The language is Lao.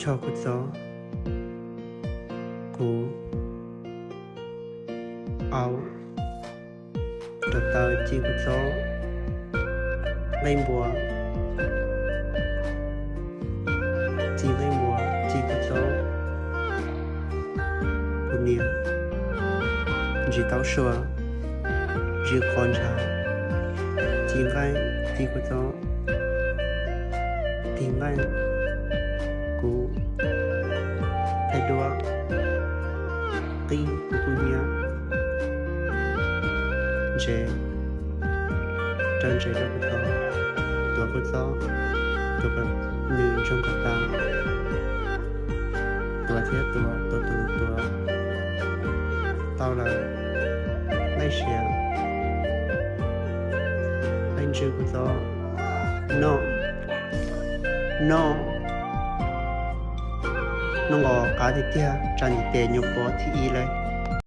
ໂທກູໂຕະ ກູ ເອົາ ຕົວເຕົາ ຈີກູໂຕະ ໄລ່ບົວ ຈີໄລ່ບົວ ຈີກູໂຕະ ກູນຽນ ຈີເຕົ້າຊົວ ຈີຄອນຊາ ຈີໄລ່ ຈີກູໂຕະ ຕີໄລ່ ກູ ໄລ່ດົວ ຕີ ກູນຽນ ເຈ ເຈົ້າເຈ ເຈົ້າກູໂຕະ ຕົວກູໂຕະ ຕົວກະໜຶ່ງ ຈອງກະຕາ ຕົວເທດຕົວ ຕົວຕຸງຕົວ ເຕົ້າລາ ໄລ່ເຊຍ ໄລ່ຈື່ກູໂຕະ ນໍ ນໍ ນໍ ງໍ ກາ ຕິເຕຍ ຈາ ນິເຕ ຍົກ ປໍ ທີ ອີ ເລີຍ